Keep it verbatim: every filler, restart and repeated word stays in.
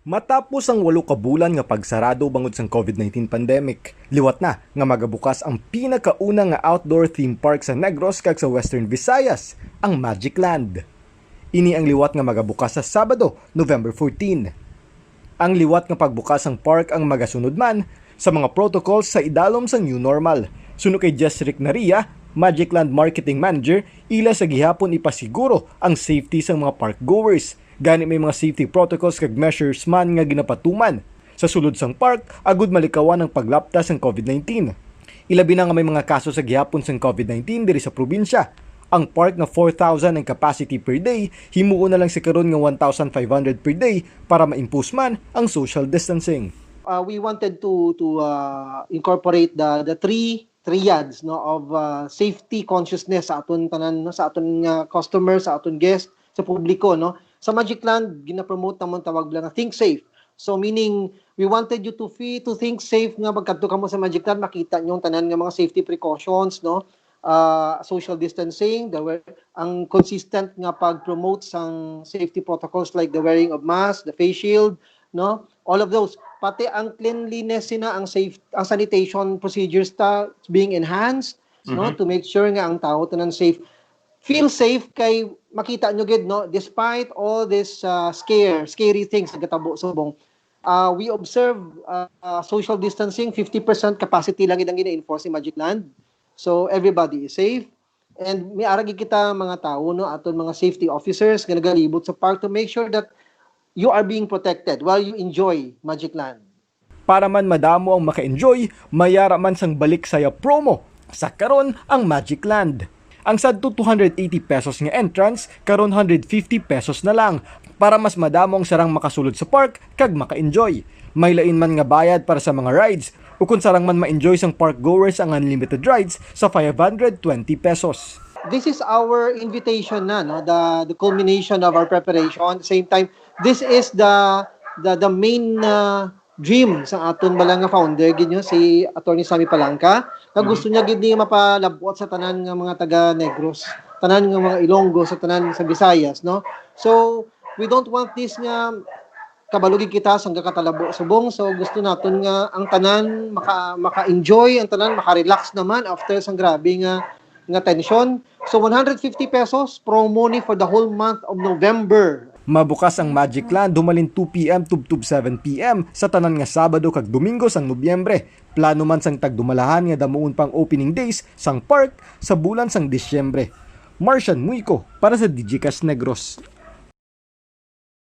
Matapos ang walo ka bulan nga pagsarado bangod sang COVID nineteen pandemic, liwat na nga magabukas ang pinakauna nga outdoor theme park sa Negros kag sa Western Visayas, ang Magic Land. Ini ang liwat nga magabukas sa Sabado, November fourteen. Ang liwat nga pagbukas sang park ang magasunod man sa mga protocols sa idalom sang new normal. Suno kay Jess Rick Naria, Magic Land Marketing Manager, ila sa gihapon ipasiguro ang safety sang mga park goers. Gani may mga safety protocols kag measures man nga ginapatuman sa sulod sang park agud malikawan ang paglapta sang COVID nineteen. Ilabi na nga may mga kaso sa gihapon sang COVID nineteen diri sa probinsya. Ang park nga four thousand ang capacity per day, himuon na lang sa karon nga one thousand five hundred per day para ma-impose man ang social distancing. Uh, we wanted to to uh, incorporate the the three triads, no, of uh, safety consciousness sa aton tanan, no, sa aton nga customer, sa aton guest, sa publiko, no. Sa Magic Land, ginapromote namon tawag lang nga think safe. So meaning we wanted you to feel to think safe nga magkadto kamo sa Magic Land, makita niyo ang tanan nga mga safety precautions, no, uh, social distancing, the wear, ang consistent nga pag-promote sang safety protocols like the wearing of mask, the face shield, no, all of those, pati ang cleanliness sina, ang safe, ang sanitation procedures ta being enhanced, no, Mhm. to make sure nga ang tao tanan safe, feel safe kay makita nyo gid, no, despite all this uh, scare scary things nga gatabo subong, uh, we observe uh, uh, social distancing, fifty percent capacity lang gid ang gina-enforce ni Magic Land. So everybody is safe. And may aragi kita mga tao, no, aton mga safety officers nga nagalibot sa park to make sure that you are being protected while you enjoy Magic Land. Para man madamo ang maka-enjoy, mayara man sang balik saya promo sa karon ang Magic Land. Ang sadto two hundred eighty pesos nga entrance, karon hundred fifty pesos na lang para mas madamo ang sarang makasulod sa park kag maka-enjoy. May lain man nga bayad para sa mga rides, ukon sarang man ma-enjoy sang park goers ang unlimited rides sa five hundred twenty pesos. This is our invitation na, no, the the culmination of our preparation. At the same time, this is the the the main uh, dream sa aton bala nga founder gid, no, si Attorney Sammy Palangka, nga Mhm. gusto niya gid ni mapalabot sa tanan nga mga taga Negros, tanan nga mga Ilonggo, sa tanan sa Visayas, no. So we don't want this nga kabalo gid kita sang gakatalabo subong. So gusto naton nga ang tanan maka maka-enjoy, ang tanan maka-relax naman after sang grabe nga nga tension. So one hundred fifty pesos promo ni for the whole month of November. Mabukas ang Magic Land humalin two p.m. tubtob seven p.m. sa tanan nga Sabado kag Domingo sang Nobyembre. Plano man sang tagdumalahan nga damuon pa ang opening days sang park sa bulan sang Disyembre. Martian Muico para sa Digicast Negros.